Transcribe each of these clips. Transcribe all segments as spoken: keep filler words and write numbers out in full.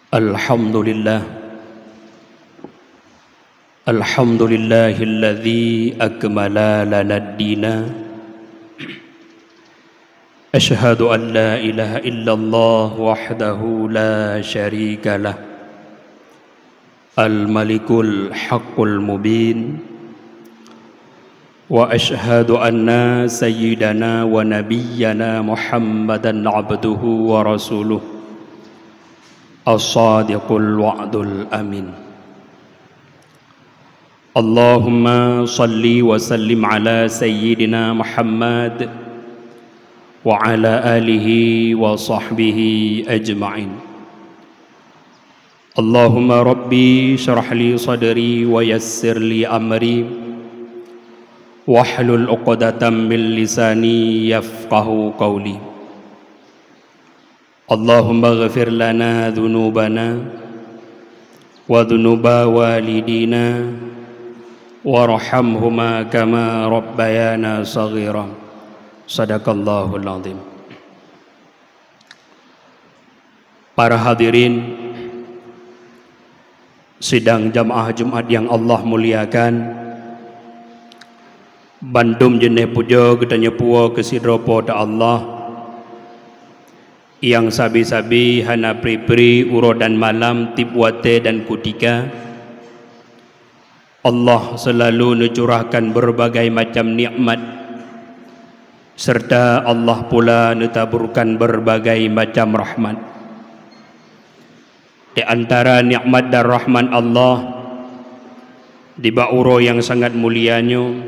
Alhamdulillah. Alhamdulillahilladzi akmala lana ad-dina. Asyhadu an la ilaha illallah wahdahu la syarika lah. Al-Malikul Haqqul Mubin. Wa asyhadu anna sayyidana wa nabiyyana Muhammadan abduhu wa rasuluh. As-sadiqul wa'dul amin. Allahumma salli wa sallim ala sayyidina Muhammad wa ala alihi wa sahbihi ajma'in. Allahumma rabbi syrah li sadri wa yassir li amri, wahlul uqdatam min lisani yafqahu qawli. Allahumma ghfir lana dhunubana wa dhunuba walidina warhamhuma kama rabbayana shaghira. Sadaqallahul azim. Para hadirin sidang jamaah Jumat yang Allah muliakan, bandum jeuneh pujoe geutanyoe puwoe keu sidroe Po teu Allah, nyang sabe-sabe hana pri-pri uroe dan malam, tieb watée dan kutika. Allah seulalu neucurahkan beureubagai macam nikmat, serta Allah pula neutaburkan beureubagai macam rahmat. Di antara nikmat dan rahmat Allah, dibak uroe nyang sangat mulia nyoe,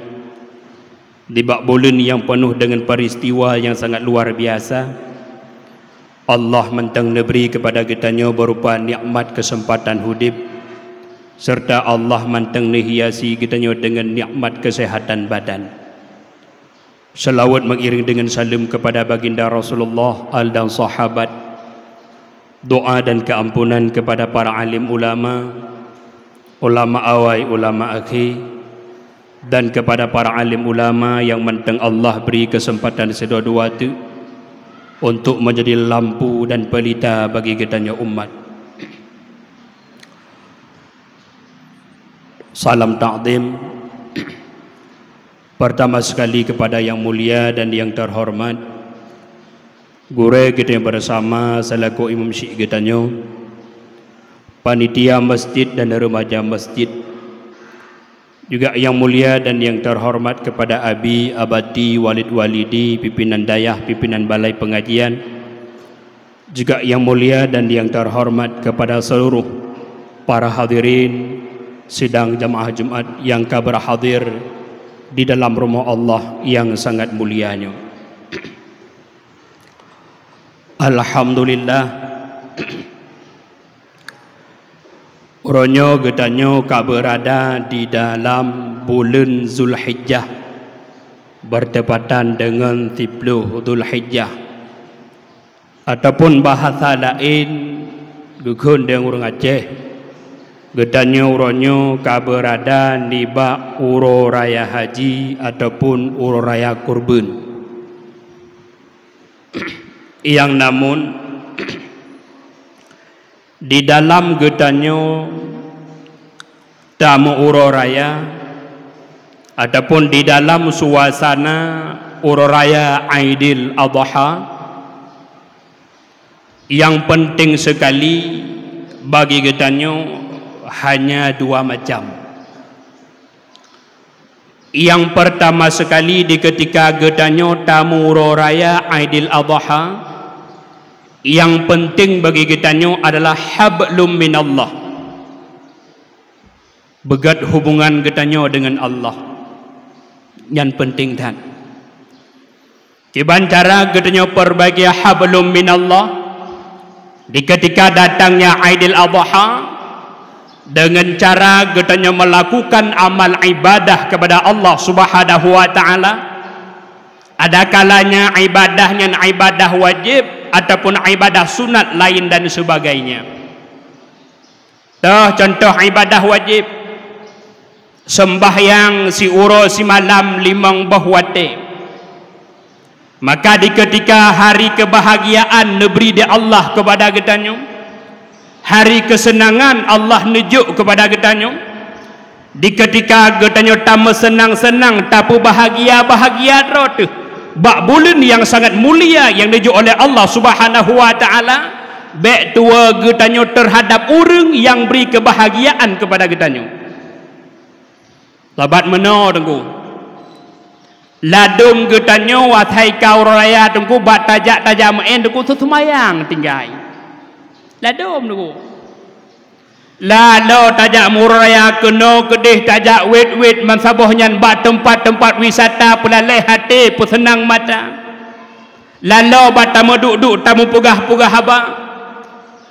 dibak buleuen nyang peunoh deungon peuristiwa nyang sangat luar biasa, Allah mantong neubri keupada geutanyoe beurupa nikmat keuseumpatan udeb, serta Allah mantong neuhiasi geutanyoe deungon nikmat keuseuhatan badan. Seulaweuet meuiréng deungon saleuem keupada Baginda Rasulullah, al dan sahabat, doa dan keuampunan keupada para alim ulama, ulama awai, ulama akhé, dan keupada para alim ulama nyang mantong Allah bri keuseumpatan sidua-dua teuk untuk meunjadi lampu dan peulita bagi geutanyoe umat. Salam takzim. Pertama sekali kepada yang mulia dan yang terhormat gurée geutanyoe bersama selaku imam syik geutanyoe, panitia masjid dan remaja masjid, juga yang mulia dan yang terhormat kepada abi, abati, walid, walidi, pimpinan dayah, pimpinan balai pengajian, juga yang mulia dan yang terhormat kepada seluruh para hadirin sidang jamaah Jumat yang ka berhadir di dalam rumah Allah yang sangat mulia nyoe. Alhamdulillah, uroe nyoe geutanyoe ka beurada di dalam buleuen Zulhijjah, bertepatan deungon siploh Zulhijjah. Ataupun bahasa laén geukheun deungon ureuëng Aceh, geutanyoe uroe nyoe ka beurada nibak uroe raya haji ataupun uroe raya kurban. Nyang namun, di dalam geutanyoe tameuuroe raya ataupun di dalam suasana uroe raya Aidil Adha, nyang peunteng sekali bagi geutanyoe hanya dua macam. Nyang peurtama sekali, di keutika geutanyoe tameuuroe raya Aidil Adha, nyang peunteng bagi geutanyoe adalah hablum minallah. Beugét hubungan geutanyoe deungon Allah. Nyan peunteng that. Kiban cara geutanyoe peurbaiki hablum minallah di keutika datangnya Aidil Adha, deungon cara geutanyoe meulakukan amal ibadah keupada Allah Subhanahu wa Ta'ala. Ada kalanya ibadah nyan ibadah wajéb ataupun ibadah sunat laén dan sebagainya. Toh contoh ibadah wajéb, seumbahyang siuroe simalam limong boh watée. Maka di keutika hari keubahagiaan neubri di Allah keupada geutanyoe, Hari kesenangan Allah neujok keupada geutanyoe, di keutika geutanyoe tameuseunang-seunang, tapeubahgia-bahgia droe teuh bak buleuen nyang sangat mulia nyang neujok oleh Allah Subhanahu wa Ta'ala, bék tuwoe geutanyoe teuhadab ureuëng nyang bri keubahgiaan keupada geutanyoe. Sabat meunoe Teungku. Ladom geutanyoe asai ka uroe raya Teungku, bak tajak-tajak meu'én Teungku, seuseumayang tinggai. Ladom Teungku. Laloe tajak meu'én uroe raya keunoe keudeh, tajak wét-wét meusaboh nyan bak teumpat-teumpat wisata peulalée até peuseunang mata. Laloe bak tameuduek-duek tameupeugah-peugah haba.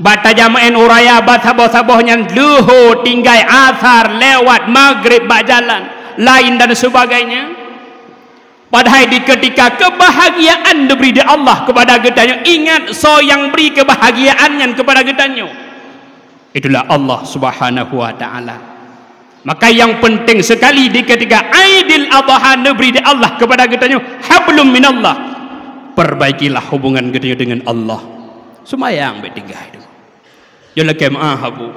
Bak tajak meu'én uroe raya bak saboh-saboh nyan leuho tinggai asar lewat maghrib bak jalan laén dan sebagainya. Padahai di keutika keubahgiaan neubri di Allah keupada geutanyoe, ingat soe nyang bri keubahgiaan nyan keupada geutanyoe. Itulah Allah Subhanahu wa Ta'ala. Maka nyang peunteng seukali di keutika Aidil Adha neubri di Allah keupada geutanyoe, hablum minallah. Perbaikilah hubungan geutanyoe deungon Allah. Seumayang bék tinggai Teungku. Jeuet lakée meu'ah Abu.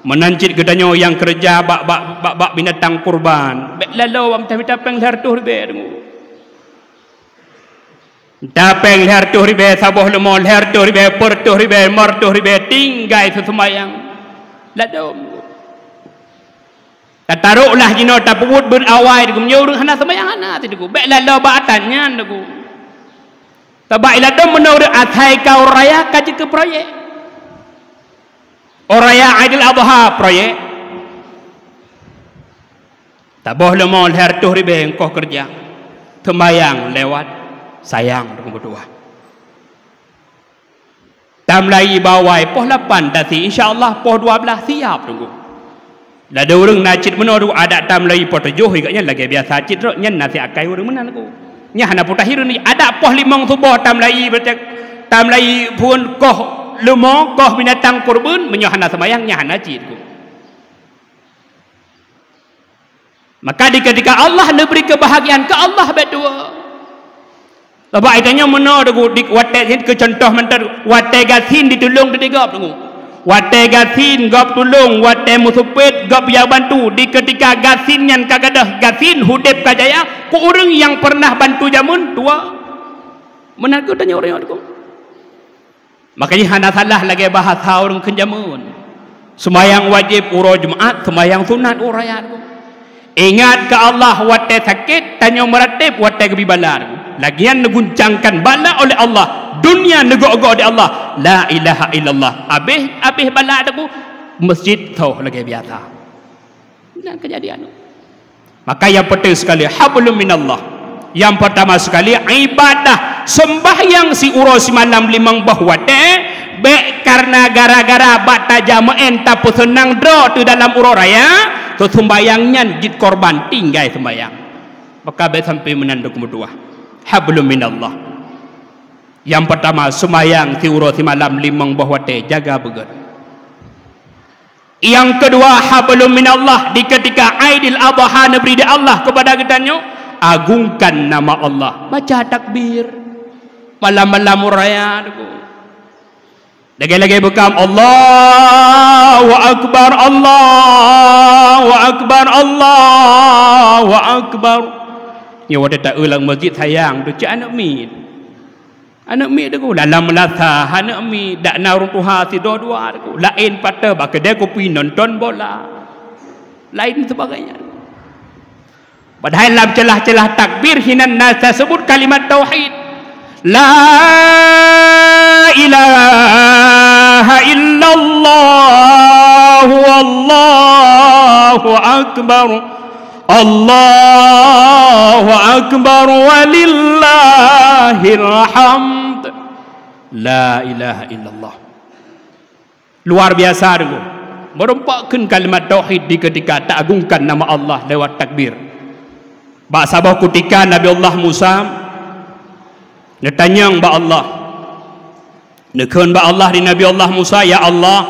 Meunan cit geutanyoe nyang keureuja bak, bak, bak, bak binatang kurban, bék laloe mita-mita péng lhée reutôh ribée Teungku. Tapéng lhée reutôh ribée, saboh leumô lhée reutôh ribée, peuet reutôh ribée, limong reutôh ribée, tinggai seuseumayang. Ladom. Tataroklah jinoe tapeubuet beuet awai Teungku, meunyoe ureuëng hana seumayang hana sit Teungku. Bék laloe bak atan nyan Teungku. Sabab iladom meunoe ureuëng asai ka uroe raya ka jeuet keu proyek. Uroe raya Aidil Adha proyek. Taboh leumô lhée reutôh ribée engkoh keureuja. Seumayang lewat sayang Teungku meutuah. Tamulai bawai poh lapan tasi, insya Allah poh dua blaih siap Teungku. Ladom ureuëng na cit meunoe Teungku, adak tamulai poh tujoh, gobnyan lagée biasa cit rot, nyan na siakai ureuëng meunan Teungku. Nyan hana putah hireuen, adak poh limong suboh tamulai, tamulai phon koh leumô, koh binatang kurban, meunyoe hana seumayang, nyan hana cit Teungku. Maka di keutika Allah neubri keubahgiaan keu Allah bék tuwoe. Sabab geutanyoe meunoe Teungku, di watée nyan keu cuntoh mantong, watée gasien ditulông teuh gob Teungku. Watée gasien gob tulông, watée meuseupet gob ya bantu, di keutika gasien nyan ka gadôh, gasien udeb ka jaya, keu ureuëng nyang peureunah bantu jameun tuwoe. Meunan kheueh tanyoe ureuëng nyoe Teungku. Makajih hana salah lagée bahasa ureuëng kheun jameun. Seumayang wajéb uroe Jumat, seumayang sunat uroe raya. Ingat keu Allah watée sakét, tanyoe meuratéb watée geubri bala. Lagée nyan neuguncangkan bala oleh Allah, dunia neugok-gok di Allah. La ilaha illallah. Abéh, abéh bala Teungku, meuseujid soh lagée biasa. Nyan keujadian. Maka nyang peunteng seukali, hablum minallah. Nyang peurtama seukali, ibadah, seumbahyang siuroe simalam limong boh watée, bék kareuna gara-gara bak tajak meu'én tapeuseunang droe teuh dalam uroe raya, seusumbayang nyan jeuet korban tinggai seumbahyang. Maka bék sampoe meunan Teungku meutuah. Hablum minallah. Nyang peurtama, seumbahyang siuroe simalam limong boh watée, jaga beugét. Nyang keudua, hablum minallah, di keutika Aidil Adha neubri di Allah keupada geutanyoe, agungkan nama Allah. Baca takbir. Malam-malam raya Teungku. Lagée-lagée beukam, Allahu Akbar, Allahu Akbar, Allahu Akbar. Nyoe watée taeu lam meuseujid sayang, teucok aneuk miet. Aneuk miet Teungku, dalam meulasa aneuk miet, dak na ureuëng tuha sidua-dua Teungku. Laén patéh bak keudée kupi nonton bola. Laén sebagainya. Padahai lam celah-celah takbir hinan na taseubut kalimat tauhid. La ilaha illallah wallahu akbar. Allahu akbar walillahil hamd. La ilaha illallah. Luar biasa Teungku. Meureumpok kheun kalimat tauhid di keutika taagungkan nama Allah lewat takbir. Bak saboh kutika Nabi Allah Musa neutanyong bak Allah. Neukheun bak Allah di Nabi Allah Musa, "Ya Allah,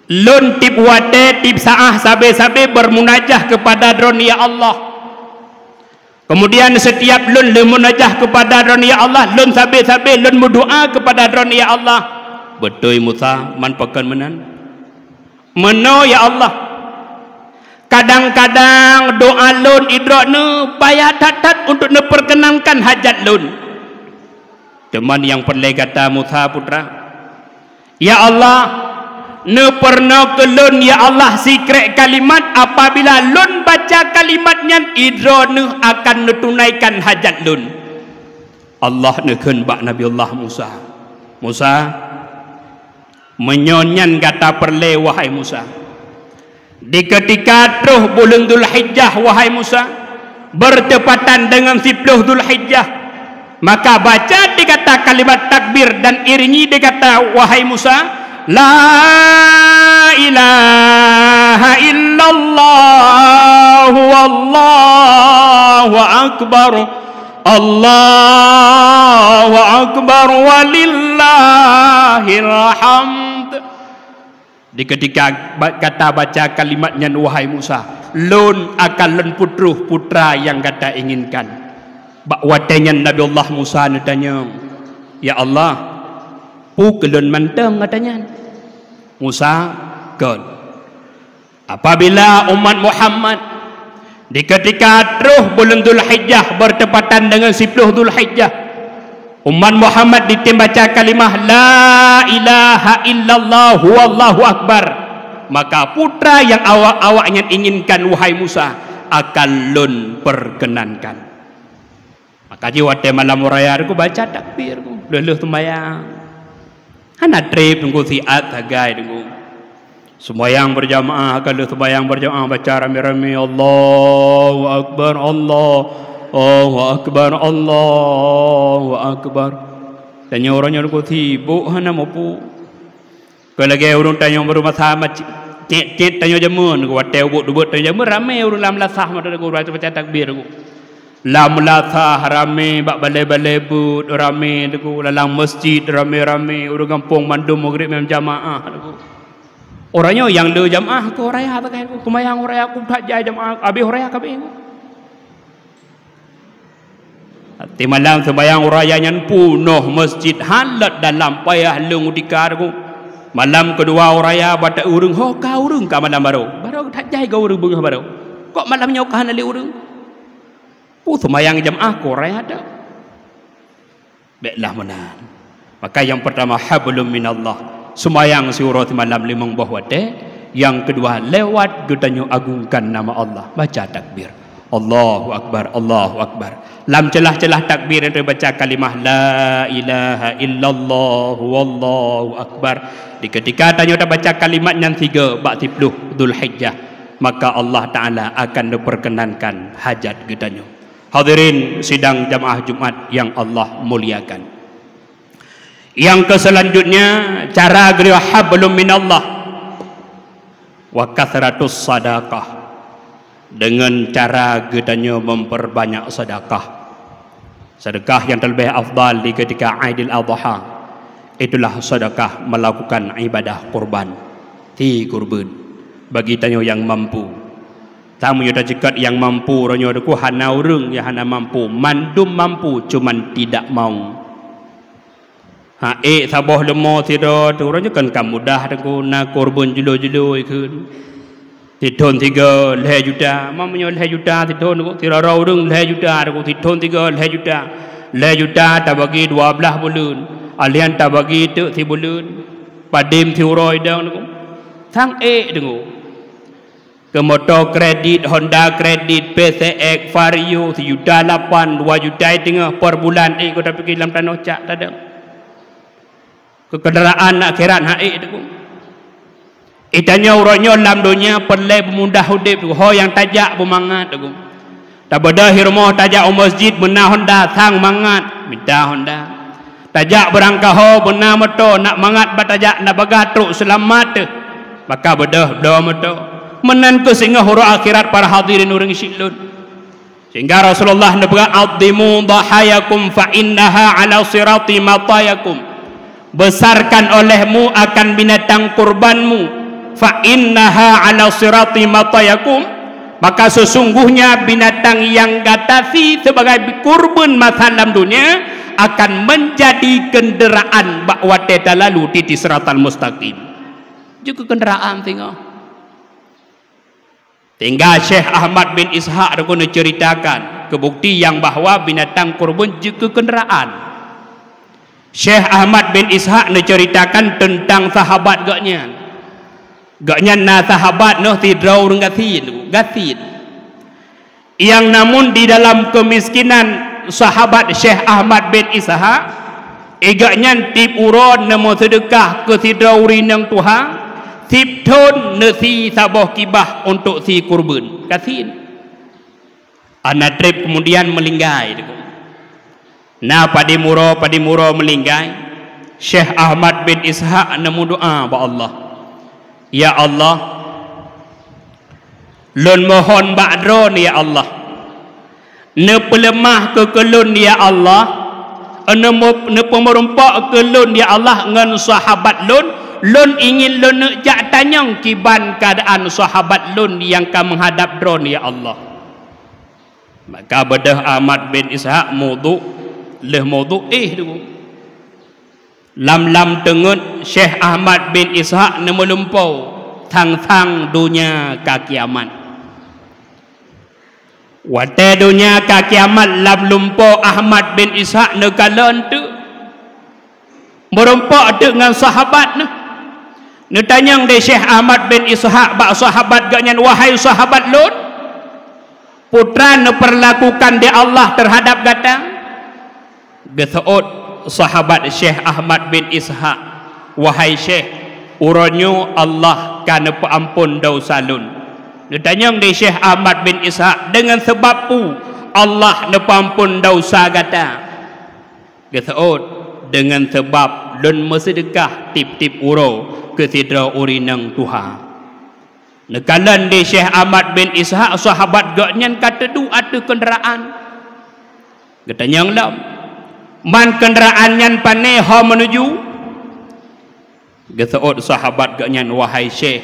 lôn tieb watée, tieb saát sabe-sabe beurmunajah keupada Droeneuh, ya Allah. Keumudian, seutiab lôn lôn munajah keupada Droeneuh, ya Allah, lôn sabe-sabe lôn meudoá keupada Droeneuh, ya Allah, Beutôi Musa, man pakon meunan? Meunoe ya Allah, kadang-kadang doa lôn i Droeneuh payah that-that untuk neupeukeunankan hajat lôn. Teuma nyang peureulée gata Musa putra, ya Allah, neupeurunoe keu lôn ya Allah sikrék kalimat, apabila lôn baca kalimat nyan i Droeneuh akan neutunaikan hajat lôn. Allah neukheun bak Nabi Allah Musa, Musa, meunyoe nyan gata peureulée wahai Musa, di keutika troh buleuen Dzulhijjah wahai Musa, beurteupatan deungon siploh Dzulhijjah, maka baca di gata kalimat takbir dan iringi di gata wahai Musa, la ilaha illallah wallahu akbar. Allahu akbar walillahil hamd. Di keutika ba-, gata baca kalimat nyan wahai Musa, lôn akan lôn peutroh putra nyang gata inginkan. Bak watée nyan Nabi Allah Musa neutanyong, ya Allah, peue keu lôn mantong gata nyan? Musa, kon. Apabila umat Muhammad di keutika troh buleuen Dzulhijjah beurteupatan deungon siploh Dzulhijjah, umat Muhammad ditem baca kalimah la ilaha illallah wallahu akbar, maka putra nyang awak-awak nyan inginkan wahai Musa akan lôn peukeunankan. Maka jih watée malam raya teungku baca takbir teungku, lheueh-lheueh seumayang. Hana treb teungku siat sagai teungku. Seumayang beurjamaah, ka lheueh seumayang beurjamaah baca ramé-ramé, Allahu akbar, Allah, Allahu akbar, Allahu akbar. Tanyoe uroe nyoe teungku sibok hana mupu. Keu lagée ureuëng tanyoe beurumasa ma-, cit-cit tanyoe jameun, watée ubot-ubot tanyoe jameun, ramé ureuëng lam lasah mata guru baca takbir. Lam lasah ramé, bak balée-balée beuet ramé teungku, lam masjid ramé-ramé, ureuëng gampông mandum maghrib meunan jamaah teungku. Uroe nyoe nyang le jamaah keu raya teungku, seumayang raya keu that jai jamaah, habéh raya kabéh. Timalam seumayang raya nyan punoh masjid, halat dalam payah leueng utika teungku. Malam keudua raya bata ureuëng ho ka ureuëng ka malam barô. Barô that jai ka ureuëng beungoh barô. Kok malam nyoe ka hana lé ureuëng? Peue seumayang jamaah keu raya teuk. Béklah meunan. Maka nyang peurtama hablum minallah, seumayang siuroe simalam limong boh watée. Nyang keudua lewat geutanyoe agungkan nama Allah, baca takbir. Allahu akbar, Allahu akbar. Lam celah-celah takbir nyan baca kalimah la ilaha illallah wallahu akbar. Di keutika tanyoe tabaca kalimat nyan sigoe bak siploh Dzulhijjah, maka Allah Taala akan neupeurkeunankan hajat geutanyoe. Hadirin sidang jamaah Jumat nyang Allah muliakan. Nyang keu selanjutnya, cara geuyue hablum minallah wa kathratus sadaqah, deungon cara geutanyoe memperbanyak sedekah. Sedekah nyang teuleubeh afdal di keutika Aidil Adha, itulah sedekah melakukan ibadah kurban, si kurban, bagi tanyoe nyang mampu. Tameunyoe taceukat nyang mampu, uroe nyoe teungku hana ureuëng nyang hana mampu, mandum mampu, cuman tidak mau. Ha ék saboh leumo sidroe teungku, uroe nyoe kan ka mudah teungku, na kurban julu-julu ikheun. Sithon sigoe lhée juta, ma meunyoe lhée juta sithon teungku, sidroe ureuëng lhée juta teungku, sithon sigoe lhée juta. Lhée juta tabagi dua blaih buleuen, alien tabagi teuk sibuleuen. Padum siuroe idong teungku. Sang ék teungku. Keu moto kredit, Honda kredit, P C X, Vario, sijuta lapan, dua juta teungoh per bulan, ék geutanyoe pike lam tanoh cak tadong. Keu keundaraan akhirat hana ék teungku. Geutanyoe uroe nyoe lam donya peureulée beumudah udeb teungku, ho nyang tajak beumangat teungku. Tabeudôh i rumoh tajak u masjid beuna Honda, sang mangat mita Honda. Tajak beurangkaho beuna moto, nak mangat bak tajak, nak bagah trok seulamat teuh, maka beudôh bloe moto. Meunan kheueh singoh uroe akhirat para hadirin ureuëng syik lôn. Sehingga Rasulullah neupeugah, "Adhimu dhahayakum fa innaha ala sirati matayakum." Besarkan olehmu akan binatang kurbanmu, fa innaha ala sirati matayakum, maka sesungguhnya binatang nyang gata sie sebagai kurban masa lam dunia akan menjadi kenderaan bak watée talalu di, di siratal mustaqim. Jeuet keu kenderaan singoh. Sehingga Syekh Ahmad bin Ishaq rukun neuceuritakan keu bukti nyang bahwa binatang kurban jeuet keu kenderaan. Syekh Ahmad bin Ishaq neuceuritakan teuntang sahabat gobnyan. Gobnyan na sahabat nyoe sidroe ureuëng gasien, gasien. Nyang namun di dalam keumiskinan sahabat Syekh Ahmad bin Ishaq, gobnyan tieb uroe neumeuseudeukah keu sidroe ureuëng inong tuha, sithon neusie saboh kibah untuk sie kurban. Gasien. Hana treb keumudian meulinggai. Na padum uroe, padum uroe meulinggai, Syekh Ahmad bin Ishaq neumeudoá bak Allah, "Ya Allah, lôn mohon bak Droe, ya Allah, neupeuleumah keu keu lôn, ya Allah, neumu-, neupeumeurumpok keu lôn, ya Allah, ngon sahabat lôn. Lôn ingin lôn neuk jak tanyong kiban keuadaan sahabat lôn nyang ka meuhadab Droe, ya Allah." Maka beudôh Ahmad bin Ishaq mudhu, lheueh mudhu éh dulu. Lam-lam teungeut Syekh Ahmad bin Ishaq neumeulumpoe, thang-thang donya ka kiamat. Watée donya ka kiamat lam lumpoe Ahmad bin Ishaq neukalon teuk. Meurumpok teuk ngon sahabat neuh. Neutanyong lé Syekh Ahmad bin Ishaq bak sahabat gobnyan, "Wahai sahabat lôn, peue teuma neupeurlakukan lé Allah teuhadab gata?" Geuseuôt sahabat Syekh Ahmad bin Ishaq, "Wahai Syekh, uroe nyoe Allah ka neupeuamphon desya lôn." Neutanyong lé Syekh Ahmad bin Ishaq, "Deungon sabab peue Allah neupeuamphon desya gata?" Geuseuôt, "Deungon sabab lôn meuseudeukah tieb-tieb uroe keu sidroe ureuëng inong tuha." Neukalon lé Syekh Ahmad bin Ishaq, sahabat gobnyan ka teuduek ateueh keundaraan. Geutanyong lom, "Man keundaraan nyan pané ho meunuju?" Geuseuôt sahabat gobnyan, "Wahai Syekh,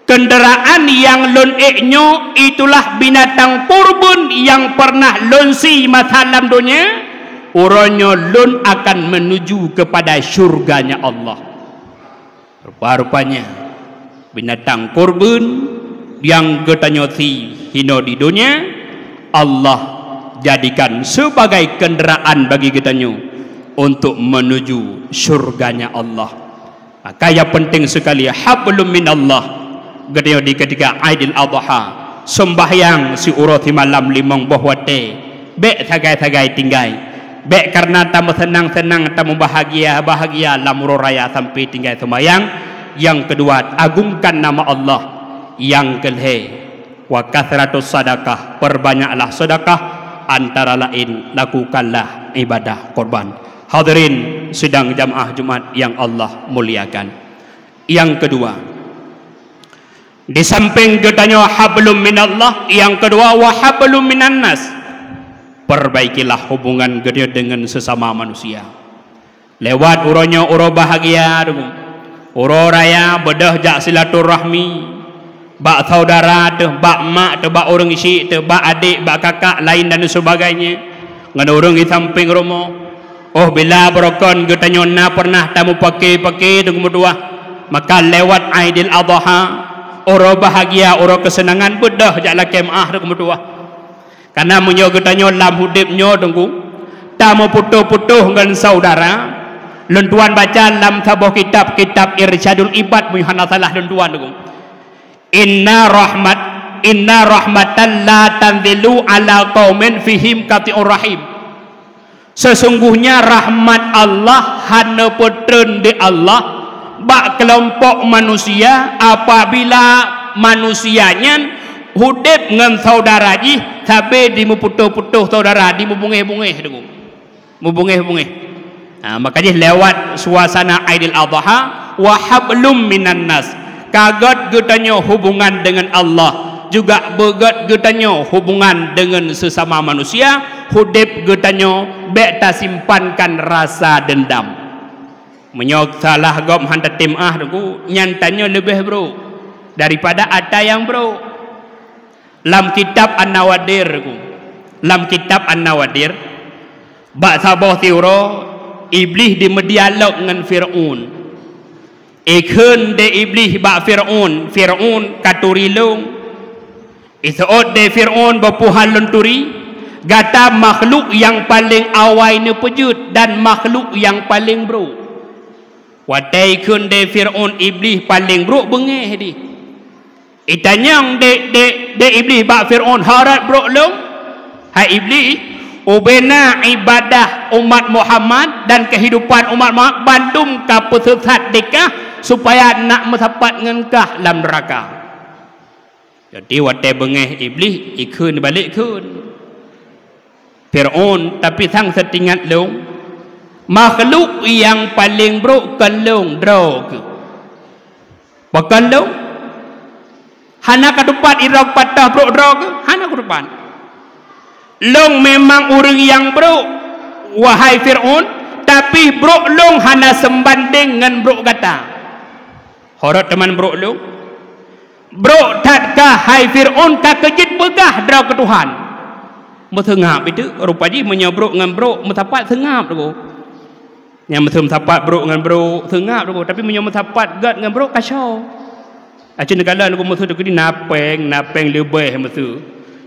keundaraan nyang lôn ék nyoe itulah binatang kurban nyang peureunah lôn sie masa lam donya. Uroe nyoe lôn akan meunuju keupada syurganya Allah." Rupa-rupanya, binatang kurban nyang geutanyoe sie hinoe di donya, Allah jadikan sebagai kendaraan bagi geutanyoe untuk menuju syurganya Allah. Maka nyang penting sekali, hablum minallah, geutanyoe di ketika Aidil Adha, sembahyang siuroe simalam limong boh watée, bék sagai-sagai tinggai. Bék kareuna tameuseunang-seunang, tameubahagia-bahagia lam uroe raya sampai tinggai seumayang. Nyang keudua, agungkan nama Allah. Nyang keulhée, wa katsratus sadaqah, perbanyaklah sedekah, antara lain lakukanlah ibadah korban. Hadirin sidang jamaah Jumat nyang Allah muliakan. Nyang keudua, di samping geutanyoe hablum minallah, nyang keudua wa hablum minannas. Perbaikilah hubungan geutanyoe deungon sesama manusia. Lewat uroe nyoe uroe bahagia, uroe raya, beudôh jak silaturahmi, bak saudara teuh, bak mak teuh, bak ureuëng syik teuh, bak adék, bak kakak laén dan sebagainya, ngon ureuëng di samping rumoh. Oh, bila beurokon geutanyoe na peureunah tameupaké-paké deungon meutuah, maka lewat Aidil Adha, uroe bahagia, uroe keuseunangan, beudôh jak lakée meuáh deungon meutuah. Kareuna meunyoe geutanyoe lam udeb nyoe, Teungku, tameuputoh-putoh ngon saudara, lôn tuan baca lam saboh kitab, kitab Irsyadul Ibad, meunyoe hana salah lôn tuan, Teungku. Inna rahmat, inna rahmatan la tanzilu ala qaumin fihim qati'ur rahim. Sesungguhnya rahmat Allah hana peutreun di Allah bak keulompok manusia apabila manusia nyan udeb ngon saudara jih sabe dimeuputoh-putoh saudara, dimeubungéh-bungéh, Teungku. Meubungéh-bungéh. Ha, maka jih lewat suasana Aidil Adha, wa hablum minan nas. Ka gét geutanyoe hubungan deungon Allah, juga beugét geutanyoe hubungan deungon sesama manusia, udeb geutanyoe bék tasimpankan rasa dendam. Meunyoe salah gob han tatem ah, Teungku, nyan tanyoe leubeh brok daripada ata nyang brok. Lam kitab An-Nawadir, Teungku, lam kitab An-Nawadir, Bak saboh siuroe, Iblih dimeudialog ngon Fir'aun. Ikheun deh Iblih bak Fir'aun, "Fir'aun, ka turi lôn. Iseuôt deh Fir'aun, beupuhan lôn turi, gata makhluk nyang paleng awai neupeujeuet dan makhluk nyang paleng brok." Watée ikheun deh Fir'aun, Iblih paleng brok beungéh dih. Itanyong deh, deh, deh Iblih bak Fir'aun, "Ho rot brok lôn?" "Hai Iblih, ubena iébadat umat Muhammad dan keuhidupan umat Muhammad bandum kapeusisat deh kah, supaya nak meusapat ngon kah lam neuraka." Jadi watée beungéh Iblih, ikheun balek kheun, "Fir'aun, tapi sang seutingat lôn, makhluk nyang paleng brok kon lôn droe keuh. Pakon lôn? Hana katupat idroe patah brok droe keuh? Hana katupat. Lôn memang ureuëng nyang brok, wahai Fir'aun, tapi brok lôn hana seumbandeng ngon brok gata." "Ho rot teuma brok lôn?" "Brok that kah, hai Fir'aun, ka keu jeuet peugah droe keu Tuhan." Meuseungab itu, rupa jih meunyoe brok ngon brok meusapat seungab teungku. Nyang meuseum sapat brok ngon brok seungab teungku, tapi meunyoe meusapat gét ngon brok ka shoe. Aci neugala teungku, meuseue teungku di na péng, na péng leubeh meuseue.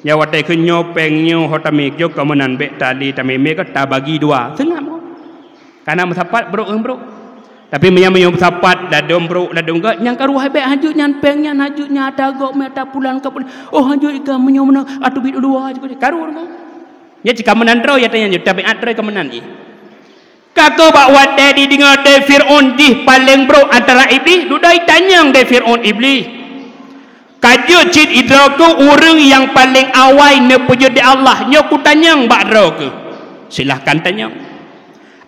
Nyan watée kheun nyoe péng nyoe ho tamé jok ka meunan bék tali tamé mé ka tabagi dua. Seungab teungku. Kana meusapat brok ngon brok. Tapi meunyoe, meunyoe meusapat ladôm brok, ladôm gét, nyang karu hai bék hanjeuet nyan péng nyan, hanjeuet nyan ata gob mé ata pulan ka pulan. Oh, hanjeuet ka meunyoe meunan ateubiet u luwa jih karu teungku. Nyan cit ka meunan droe ya tanya nyoe, tabiat droe ka meunan jih. Ka keuh bak watée jideungoe deh Fir'aun jih paleng brok antara Iblih, dudoe itanyong deh Fir'aun, "Iblih, ka jeuet cit idroe keuh ureuëng nyang paleng awai neupeujeuet deh Allah, nyoe kutanyong bak droe keuh." "Silahkan tanyong."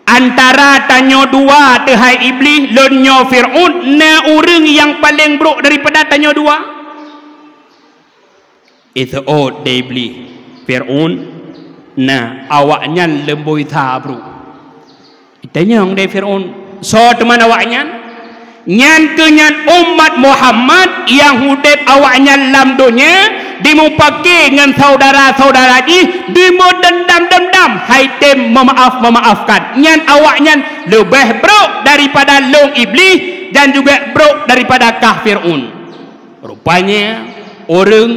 "Antara tanyoe dua teuh hai Iblih, lôn nyoe Fir'aun, na ureuëng nyang paleng brok daripada tanyoe dua?" Iseuôt deh Iblih, "Fir'aun, na, awaknyan leumboi sa brok." Itanyong deh Fir'aun, "Soe teuma awaknyan?" "Nyan keuh nyan umat Muhammad nyang udeb awaknyan lam donya, dimupake ngon syedara-syedara jih, dimeudeundam-deundam, hai tem meumaaf-meumaafkan. Nyan awaknyan leubeh brok daripada lôn Iblih dan juga brok daripada kah Fir'aun." Rupanya, ureuëng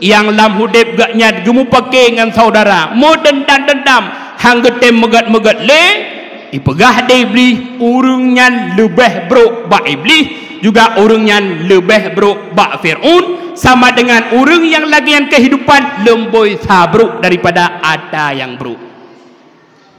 nyang lam udeb geuhnyan geumupake ngon syedara, meudeundam-deundam, han geutem meugét-meugét lé, ipeugah deh Iblih, ureuëng nyan leubeh brok bak Iblih, juga ureuëng nyan leubeh brok bak Fir'aun, sama dengan ureuëng nyang lagée nyan keuhidupan leumboi sa brok daripada ata nyang brok.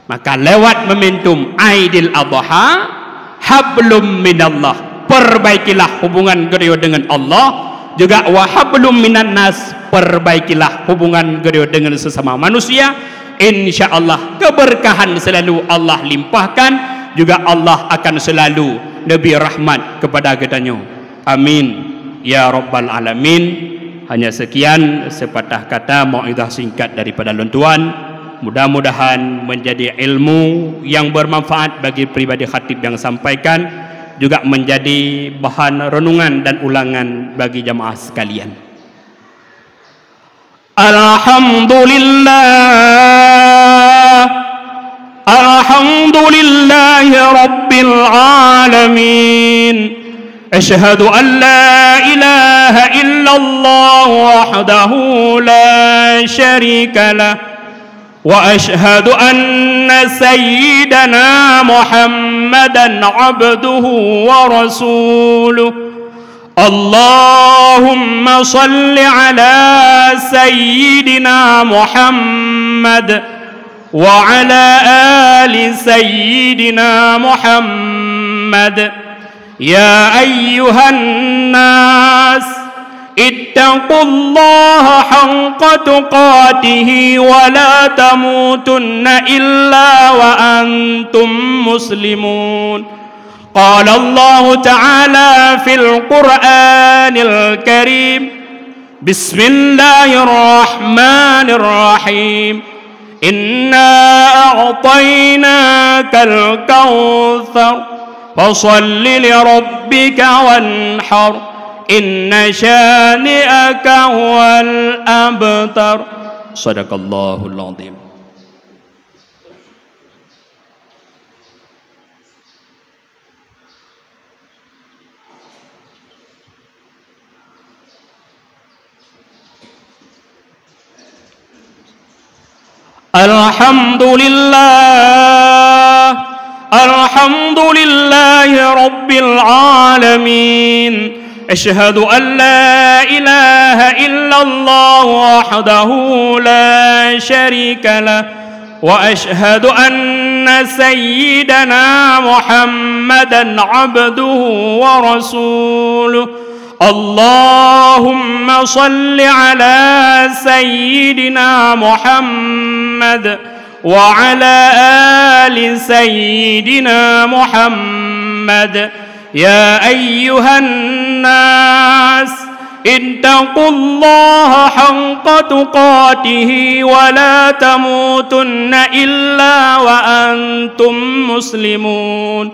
Maka lewat momentum Aidil Adha, hablum minallah, perbaikilah hubungan geutanyoe dengan Allah, juga wa hablum minan nas, perbaikilah hubungan geutanyoe dengan sesama manusia. Insya Allah, keberkahan selalu Allah limpahkan, juga Allah akan selalu neubri rahmat kepada geutanyoe. Amin ya rabbal alamin. Hanya sekian sepatah kata mauidhah singkat daripada lôn tuan. Mudah-mudahan menjadi ilmu yang bermanfaat bagi pribadi khatib yang sampaikan, juga menjadi bahan renungan dan ulangan bagi jamaah sekalian. Alhamdulillah. Alhamdulillahi Rabbil Alamin. Asyhadu an la ilaha illallah wahdahu la syarika lah. Wa asyhadu anna sayyidana Muhammadan abduhu wa rasuluh. Allahumma salli ala sayyidina Muhammad wa ala ali sayyidina Muhammad. Ya ayyuhan nas, ittaqullaha haqqa tuqatih wa la tamutunna illa wa antum muslimun. Qala Allahu ta'ala fil Qur'anil Karim, bismillahirrahmanirrahim. Inna a'tainakal kautsar, fasalli li rabbika wanhar, inna syani'aka huwal abtar. Sadaqallahul azim. الحمد لله، الحمد لله رب العالمين. أشهد أن لا إله إلا الله وحده لا شريك له، وأشهد أن سيدنا محمدا عبده ورسوله. اللهم صل على سيدنا محمد وعلى آل سيدنا محمد. يا أيها الناس، اتقوا الله حق تقاته ولا تموتن إلا وأنتم مسلمون.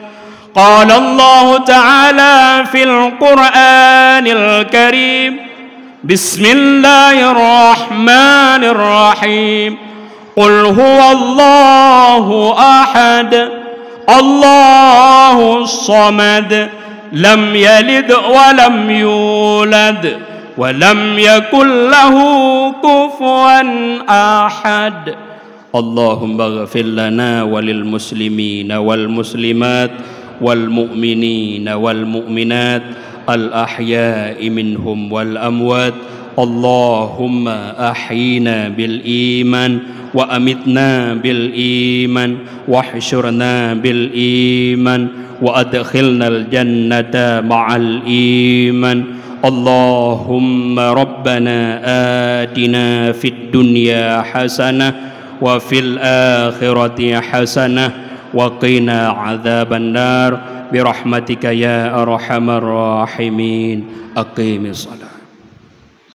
قال الله تعالى في القرآن الكريم: بسم الله الرحمن الرحيم. قل هو الله أحد، الله الصمد، لم يلد ولم يولد، ولم يكن له كفوا أحد. اللهم اغفر لنا وللمسلمين والمسلمات والمؤمنين والمؤمنات الأحياء منهم والأموات. اللهم أحينا بالإيمان وأمتنا بالإيمان واحشرنا بالإيمان وأدخلنا الجنة مع الإيمان. اللهم ربنا آتنا في الدنيا حسنة وفي الآخرة حسنة وقنا عذاب النار برحمتك يا أرحم الراحمين. أقم الصلاة.